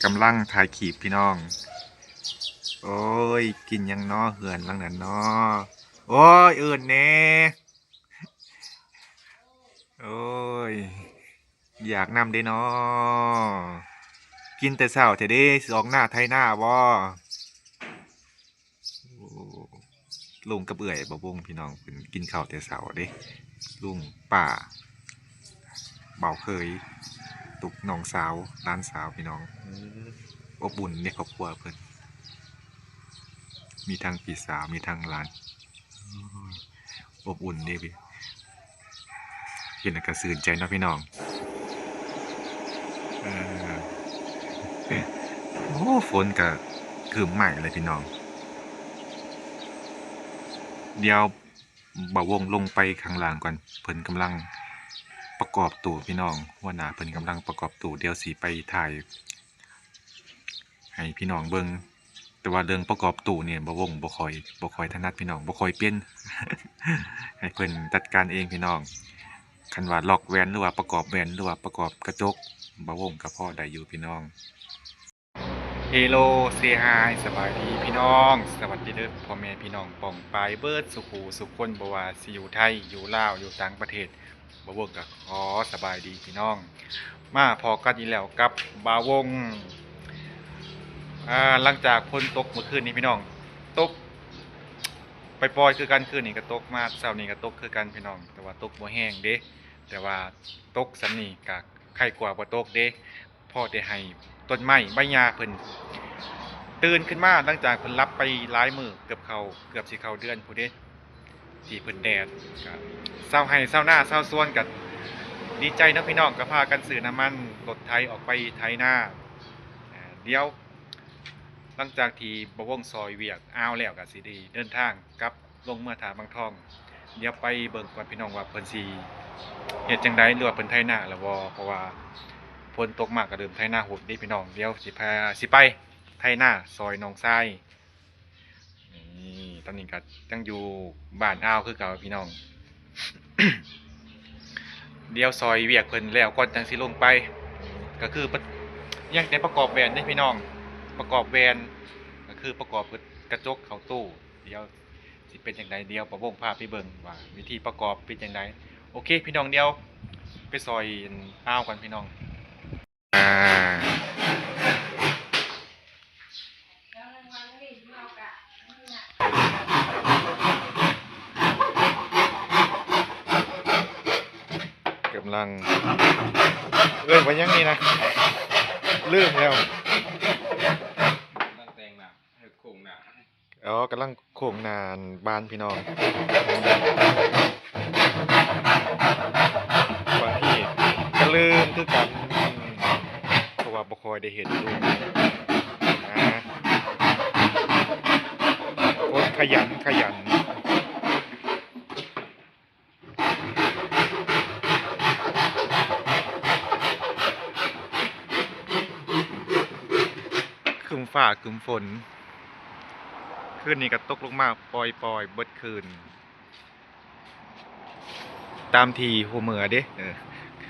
ກຳລັງຖ່າຍຄລິບພີ່ນ້ອງ. ໂອ້ຍ ກິນຫຍັງນໍເຮືອນຫຼັງນັ້ນນໍ? ໂອ້ຍ ເອີ້ນແດ່. ໂອ້ຍ ຢາກນຳເດ້ນໍ. ກິນແຕ່ເຊົ້າແທ້ເດ້ ຊິອອກນາໄຖນາບໍ່? ໂອ້ ລຸງກັບເອື້ອຍບ່າວວົງພີ່ນ້ອງ ເພິ່ນກິນເຂົ້າແຕ່ເຊົ້າເດ້. ລຸງ ປ້າ ບ່າວເຂີຍ ຕຸກ ນ້ອງສາວ ຫຼານສາວພີ່ນ້ອງ. ໂອ້ ອົບອຸ່ນໃນຄອບຄົວເພິ່ນ ມີທັງພີ່ສາວ ມີທັງຫຼານ. ໂອ້ຍ ອົບອຸ່ນເດ້ພີ່ ເຫັນແລ້ວກໍຊື່ນໃຈເນາະພີ່ນ້ອງ. ເອີ ໂອ້ ຝົນກໍຄຶ້ມມາອີກແລ້ວພີ່ນ້ອງ. ດຽວບ່າວວົງລົງໄປຂ້າງລ່າງກ່ອນ ເພິ່ນກຳລັງປະກອບຕູ້ພີ່ນ້ອງ. ຫົວໜ້າເພິ່ນກຳລັງປະກອບຕູ້ ດຽວຊິໄປຖ່າຍ ໃຫ້ພີ່ນ້ອງເບິ່ງ. ແຕ່ວ່າເລື່ອງປະກອບຕູ້ນີ້ ບ່າວວົງບໍ່ຄ່ອຍ ບໍ່ຄ່ອຍຖະໜັດພີ່ນ້ອງ ບໍ່ຄ່ອຍເປັນ ໃຫ້ເພິ່ນຈັດການເອງພີ່ນ້ອງ. ຄັນວ່າລັອກແວ່ນ ຫຼືວ່າປະກອບແວ່ນ ຫຼືວ່າປະກອບກະຈົກ ບ່າວວົງກໍພໍໄດ້ຢູ່ພີ່ນ້ອງ. ເຮໂລ ເຊຮາຍ ສະບາຍດີພີ່ນ້ອງ ສະຫວັດດີເດີພໍ່ແມ່ພີ່ນ້ອງປ້ອງປາຍເບິດສູ່ຜູ້ສູ່ຄົນ ບໍ່ວ່າຊິຢູ່ໄທ ຢູ່ລາວ ຢູ່ຕ່າງປະເທດ. ບ່າວວົງກໍຂໍສະບາຍດີພີ່ນ້ອງ ມາພໍ້ກັນອີກແລ້ວກັບບ່າວວົງ. ອ່າ ຫຼັງຈາກຝົນຕົກມື້ຄືນນີ້ພີ່ນ້ອງ ຕົກປ່ອຍໆຄືກັນ ຄືນນີ້ກໍຕົກມາ ເຊົ້ານີ້ກໍຕົກຄືກັນພີ່ນ້ອງ ແຕ່ວ່າຕົກບໍ່ແຮງເດ້ ແຕ່ວ່າຕົກສ່ຳນີ້ກໍໄຄກວ່າບໍ່ຕົກເດ້. ພໍໄດ້ໃຫ້ຕົ້ນໄມ້ໃບຫຍ້າເພິ່ນຕື່ນຂຶ້ນມາ ຫຼັງຈາກເພິ່ນຫຼັບໄປຫຼາຍມື້ ເກືອບເຂົ້າ ເກືອບຊິເຂົ້າເດືອນພຸ້ນເດ້ ທີ່ເພິ່ນແດດ. ກໍຊາວໄຮ່ຊາວນາຊາວສວນກໍດີໃຈເນາະພີ່ນ້ອງ ກໍພາກັນຊື້ນ້ຳມັນລົດໄຖອອກໄປໄຖນາ. ອ່າ ດຽວຫຼັງຈາກທີ່ບ່າວວົງຊ່ອຍວຽກອາວແລ້ວ ກໍຊິໄດ້ເດີນທາງກັບ ລົງເມືອທ່າບາງທອງ. ດຽວໄປເບິ່ງກ່ອນພີ່ນ້ອງວ່າເພິ່ນຊິເຮັດຈັ່ງໃດ ຫຼືວ່າເພິ່ນໄຖນາແລ້ວບໍ່ ເພາະວ່າຝົນຕົກມາກໍເລີ່ມໄຖນາໂຫດເດ້ພີ່ນ້ອງ. ດຽວຊິພາ ຊິໄປໄຖນາຊ່ອຍນ້ອງຊາຍ. ນີ້ ຕອນນີ້ກໍຍັງຢູ່ບ້ານອາວຄືເກົ່າພີ່ນ້ອງ. ດຽວຊ່ອຍວຽກເພິ່ນແລ້ວກ່ອນ ຈັ່ງຊິລົງໄປ. ກໍຄືປະ ຍັງແຕ່ປະກອບແວ່ນເດ້ພີ່ນ້ອງ ປະກອບແວ່ນ ກໍຄືປະກອບກະຈົກເຂົ້າຕູ້. ດຽວ ຊິເປັນຈັ່ງໃດ ດຽວປາວົງພາໄປເບິ່ງວ່າວິທີປະກອບເປັນຈັ່ງໃດ. ໂອເຄພີ່ນ້ອງ ດຽວໄປຊ່ອຍອ້າວກ່ອນພີ່ນ້ອງ. ອ່າ ກຳລັງ ເອີ້ນວ່າຫຍັງນີ້ນະ ລືມແລ້ວ. ເຮັດໂຄງໜ້າ ອໍ ກຳລັງໂຄ້ງໜ້າບານພີ່ນ້ອງ. ບາງທີກໍລືມຄືກັນ ເພາະວ່າບໍ່ຄ່ອຍໄດ້ເຮັດຢູ່ນະ. ຄົນຂະຫຍັນ ຂະຫຍັນ. ຄຶ້ມຟ້າຄຶ້ມຝົນ ຄືນນີ້ກໍຕົກລົງມາປ່ອຍໆເບິດຄືນ ຕາມທີ່ຮູ້ເມື່ອເດ້. ເອີ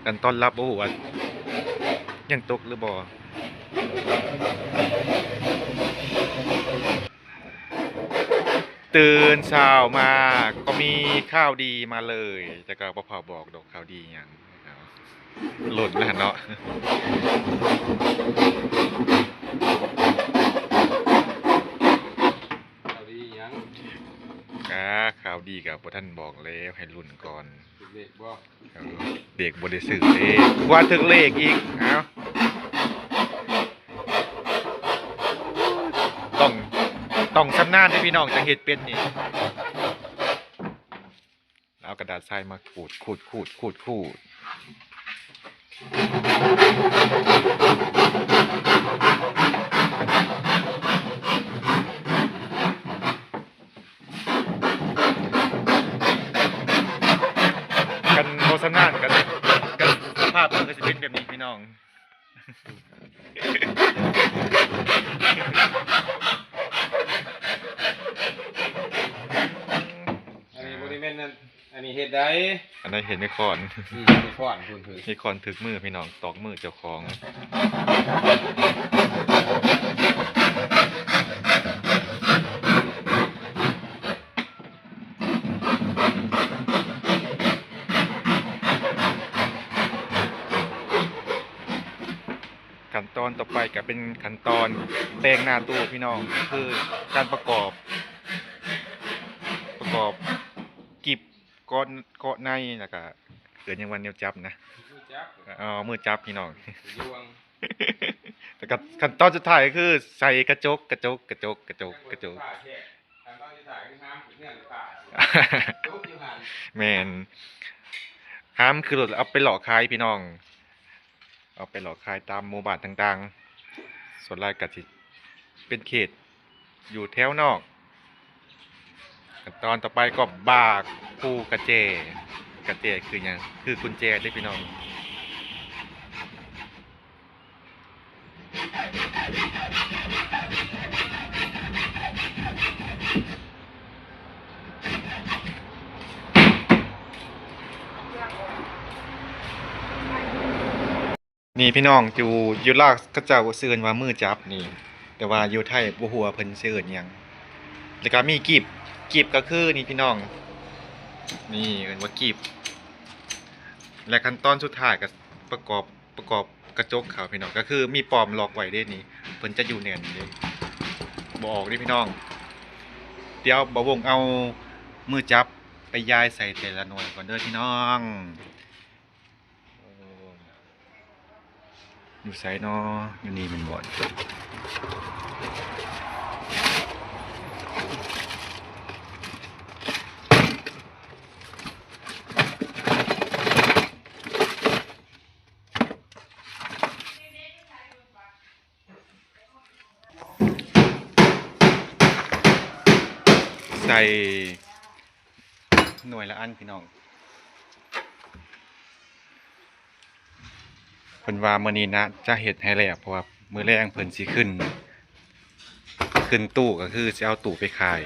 ຄັນຕອນຫຼັບບໍ່ຮູ້ວ່າຍັງຕົກຫຼືບໍ່. ຕື່ນເຊົ້າມາກໍມີຂ່າວດີມາເລີຍ ແຕ່ກໍບໍ່ພໍບອກດອກຂ່າວດີຫຍັງ. ລຸ້ນນະເນາະ ຂ່າວດີຫຍັງ? ອ່າ ຂ່າວດີກໍບໍ່ທັນບອກແລ້ວ ໃຫ້ລຸ້ນກ່ອນ. ຖືກເລກບໍ່? ເດັກບໍ່ໄດ້ຊື້ເດ້ ວ່າຖືກເລກອີກ. ເອົ້າ ຕ້ອງ ຕ້ອງຊຳນານເດ້ພີ່ນ້ອງ ຈັ່ງເຮັດເປັນນີ້. ເອົາກະດາດຊາຍມາຂູດ ຂູດ ຂູດ ຂູດ ຂູດ. ຄັນບໍ່ຊຳນານກໍ ກໍສະພາບມັນກໍຊິເປັນແບບນີ້ພີ່ນ້ອງ. ອັນນີ້ບໍ່ໄດ້ແມ່ນ ອັນ ອັນນີ້ເຮັດໄດ້ ອັນນັ້ນເຮັດໃນຄ້ອນ ອືມ ໃນຄ້ອນພຸ້ນ ໃນຄ້ອນຖືກມືພີ່ນ້ອງ ຕອກມືເຈົ້າຂອງ. ຕອນຕໍ່ໄປກໍເປັນຂັ້ນຕອນແຕ່ງໜ້າຕູ້ພີ່ນ້ອງ ກໍຄືການປະກອບ ປະກອບກິບເກາະ ເກາະໃນ ແລ້ວກໍເອີ້ນຫຍັງວ່າແນວຈັບນະ ມືຈັບ ເອີ ມືຈັບພີ່ນ້ອງ ຢູ່ວັງ ແລ້ວກໍຂັ້ນຕອນສຸດທ້າຍກໍຄືໃສ່ກະຈົກ ກະຈົກ ກະຈົກ ກະຈົກ ກະຈົກ ແມ່ນ ຫາມຄືລົດເອົາໄປຫຼອກຂາຍພີ່ນ້ອງ ເອົາໄປຫຼອກຂາຍຕາມໝູ່ບ້ານຕ່າງໆ ສ່ວນຫຼາຍກໍຊິເປັນເຂດຢູ່ແຖວນອກ. ຂັ້ນຕອນຕໍ່ໄປກໍບາກປູກະແຈ ກະແຈຄືຫຍັງ? ຄືກຸນແຈເດ້ພີ່ນ້ອງ. ນີ້ພີ່ນ້ອງ ຢູ່ ຢູ່ລາວເຂົາເຈົ້າຊິເອີ້ນວ່າມືຈັບນີ້ ແຕ່ວ່າຢູ່ໄທບໍ່ຮູ້ວ່າເພິ່ນຊິເອີ້ນຫຍັງ. ແລ້ວກໍມີກີບ ກີບກໍຄືນີ້ພີ່ນ້ອງ ນີ້ເອີ້ນວ່າກີບ. ແລະຂັ້ນຕອນສຸດທ້າຍກໍປະກອບ ປະກອບກະຈົກເຂົ້າພີ່ນ້ອງ ກໍຄືມີປ້ອມລັອກໄວ້ເດ້ນີ້ ເພິ່ນຈະຢູ່ແໜ້ນເດ້ ບໍ່ອອກເດ້ພີ່ນ້ອງ. ດຽວບ່າວວົງເອົາມືຈັບໄປຢາຍໃສ່ແຕ່ລະໜ່ວຍກ່ອນເດີພີ່ນ້ອງ. ໂອ້ ຢູ່ໃສນໍ? ຢູ່ນີ້ແມ່ນບໍ່? ໃສ່ໜ່ວຍລະອັນພີ່ນ້ອງ. ເພິ່ນວ່າມື້ນີ້ນະຈະເຮັດໃຫ້ແລ້ວ ເພາະວ່າມື້ແລງເພິ່ນຊິຂຶ້ນ ຂຶ້ນຕູ້ ກໍຄືຊິເອົາຕູ້ໄປຂາຍ.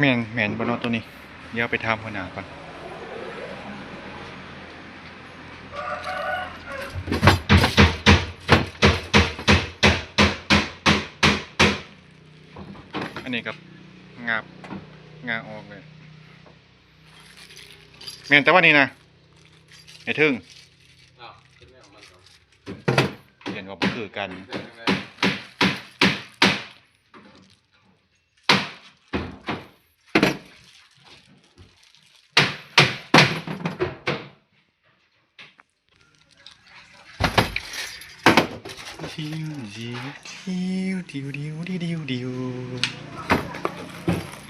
ແມ່ນ ແມ່ນບໍ່ເນາະໂຕນີ້? ດຽວໄປຖາມຫົວໜ້າກ່ອນ. ອັນນີ້ກໍງາບ ງາອອກເລີຍ. ແມ່ນແຕ່ວ່ານີ້ນະ ໄອ້ເທິງ ອ້າວ ເຮັດແນວມັນກໍ ເຫັນວ່າບໍ່ຄືກັນ.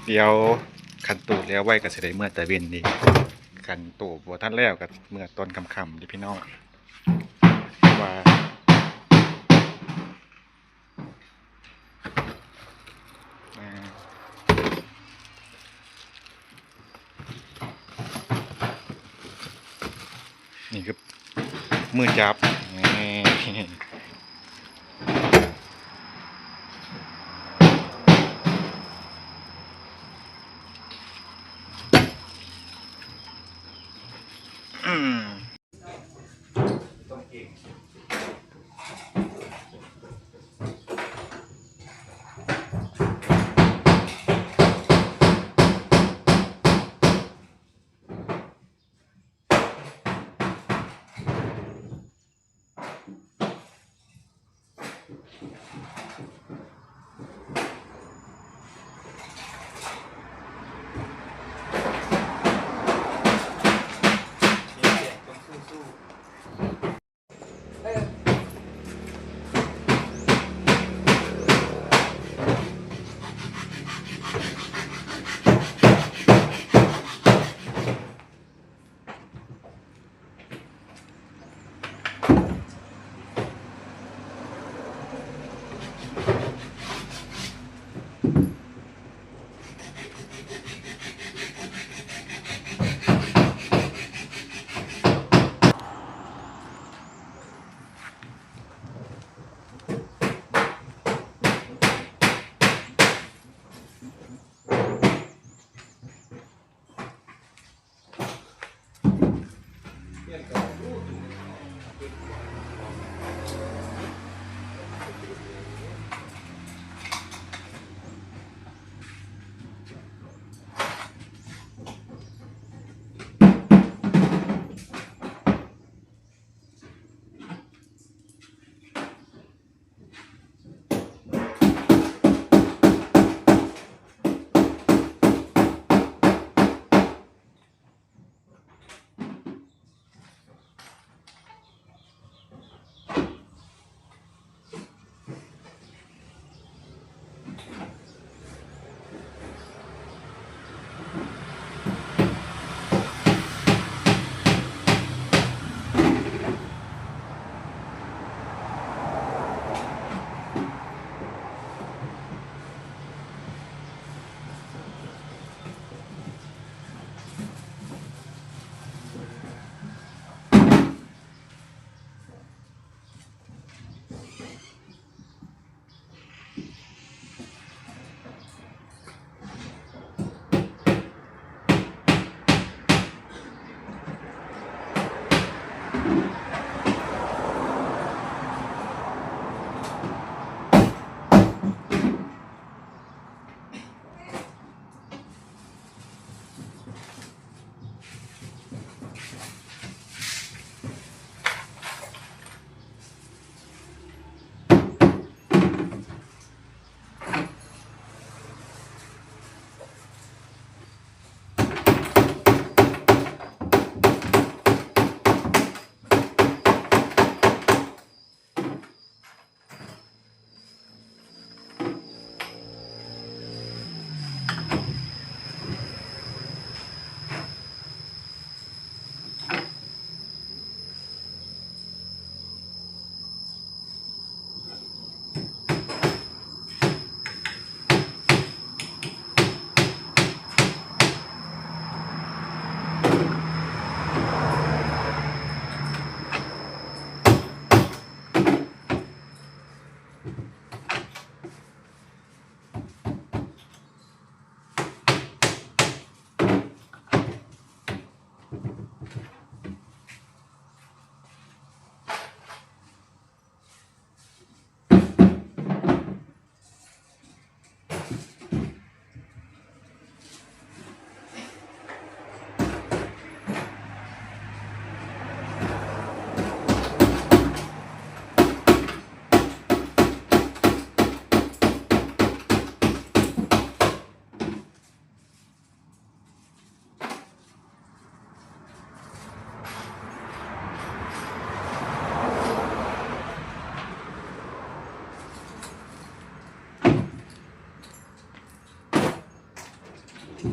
ດຽວຄັນຕູ້ແລ້ວໄວກໍຊິໄດ້ເມືອຕາເວັນນີ້ ຄັນຕູ້ບໍ່ທັນແລ້ວກໍເມືອຕອນຄ່ຳໆເດ້ພີ່ນ້ອງ ເພາະວ່າ ອ່າ ນີ້ຄືມືຈັບ ນີ້. ນີ້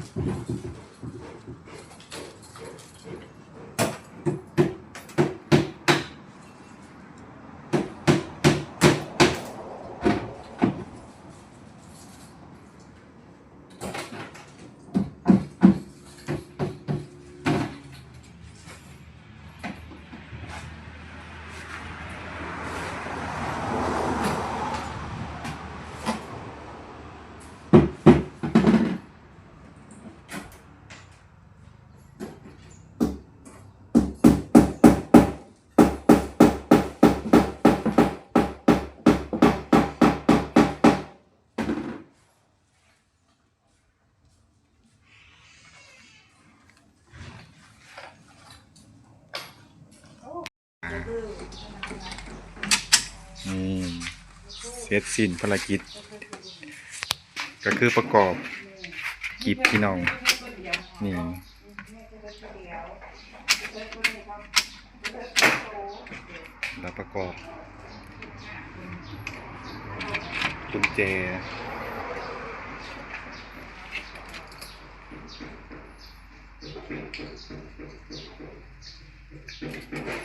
ເສັດສິ້ນພາລະກິດ ກໍຄືປະກອບກິບ ພີ່ນ້ອງ ນີ້ ແລ້ວປະກອບກຸນແຈ.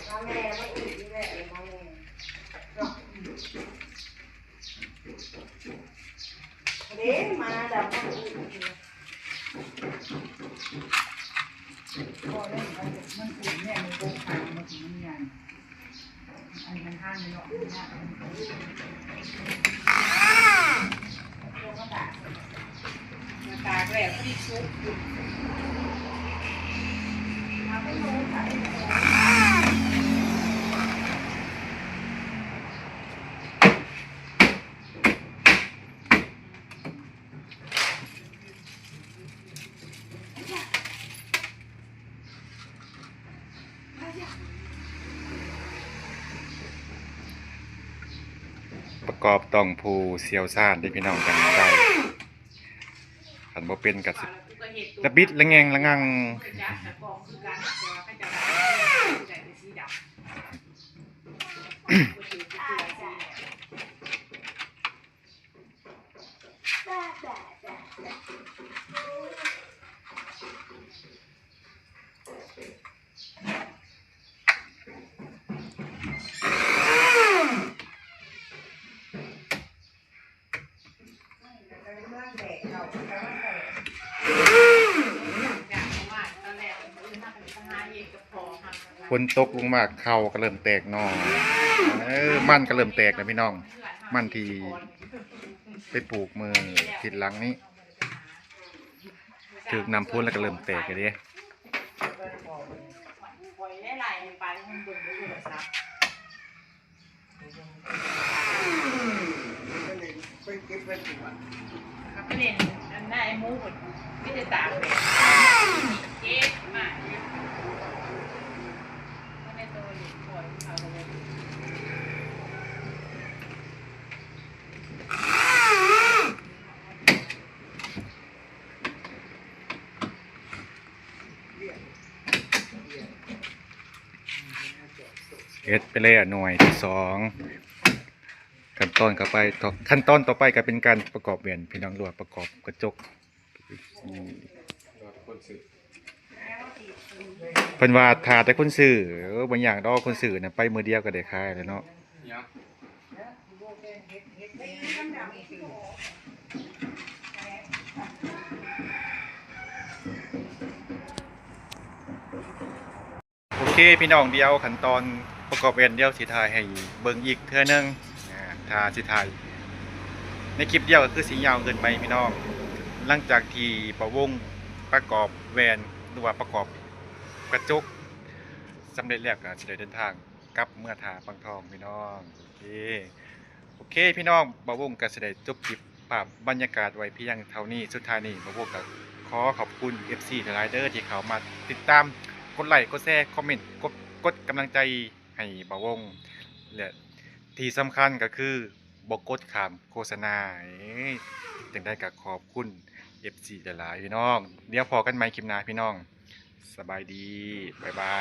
ມາແມ່ມາອີກນີ້ແຫຼະ ມາແມ່ເນາະ ເດ້ ມາດຳມາອີກນີ້ແຫຼະ ພໍແລ້ວ ມັນອີກແມ່ນ ມັນໂກງທາງ ມັນຊິມັນຍ່າງ. ປະກອບຕ້ອງຜູ້ຊ່ຽວຊານເດ້ພີ່ນ້ອງ ຈັ່ງໄດ້ ຄັນບໍ່ເປັນກໍຊິລະບິດລະແງງລະງັງ. ຝົນຕົກລົງມາ ເຂົ້າກໍເລີ່ມແຕກໜໍ່ ເອີ ມັນກໍເລີ່ມແຕກແລ້ວພີ່ນ້ອງ ມັນທີ່ໄປປູກມື້ທິດຫຼັງນີ້ ຖືກນ້ຳຝົນແລ້ວກໍເລີ່ມແຕກແລ້ວເດ້. ໄປເກັບໄວ້ກ່ອນ ເອົາໄປເຫຼັ້ນອັນນັ້ນ ໄອ້ໝູພຸ້ນ ມີແຕ່ຕາກແດດ ເກັບມາ ເອົາໃນໂຕເຫຼັ້ນ ປ່ອຍເຂົາເລີຍ. ເຮັດໄປແລ້ວໜ່ວຍທີສອງ ຂັ້ນຕອນຕໍ່ໄປ ຂັ້ນຕອນຕໍ່ໄປກໍເປັນການປະກອບແວ່ນ ພີ່ນ້ອງ ຫຼືວ່າປະກອບກະຈົກ ເພິ່ນວ່າຖ້າແຕ່ຄົນຊື້ ເອີ ບໍ່ຍາກດອກ ຄົນຊື້ນະ ໄປມື້ດຽວກໍໄດ້ຂາຍແລ້ວເນາະ. ໂອເຄພີ່ນ້ອງ ດຽວຂັ້ນຕອນປະກອບແວ່ນ ດຽວຊິຖ່າຍໃຫ້ເບິ່ງອີກເທື່ອໜຶ່ງ ອາ ຖ້າຊິຖ່າຍໃນຄລິບດຽວກໍຄືຊິຍາວເກີນໄປພີ່ນ້ອງ. ຫຼັງຈາກທີ່ບ່າວວົງປະກອບແວ່ນ ຫຼືວ່າປະກອບກະຈົກສຳເລັດແລ້ວ ກໍຊິໄດ້ເດີນທາງ ກັບເມືອທ່າປາງທອງພີ່ນ້ອງ. ໂອເຄ ໂອເຄພີ່ນ້ອງ ບ່າວວົງກໍຊິໄດ້ຈົບຄລິບພາບບັນຍາກາດໄວ້ພຽງເທົ່ານີ້. ສຸດທ້າຍນີ້ ບ່າວວົງກໍຂໍຂອບຄຸນເອັຟຊີຫຼາຍໆເດີ ທີ່ເຂົ້າມາຕິດຕາມ ກົດໄລ ກົດແຊ ຄອມເມັນ ກົດ ກົດກຳລັງໃຈໃຫ້ບ່າວວົງ ແລະ ທີ່ສຳຄັນກໍຄືບໍ່ກົດຂ້າມໂຄສະນາ. ຈັ່ງໃດກໍຂອບຄຸນເອັຟຊີຫຼາຍໆ ພີ່ນ້ອງ. ດຽວພໍ້ກັນໃໝ່ຄລິບໜ້າພີ່ນ້ອງ. ສະບາຍດີ ບາຍບາຍ.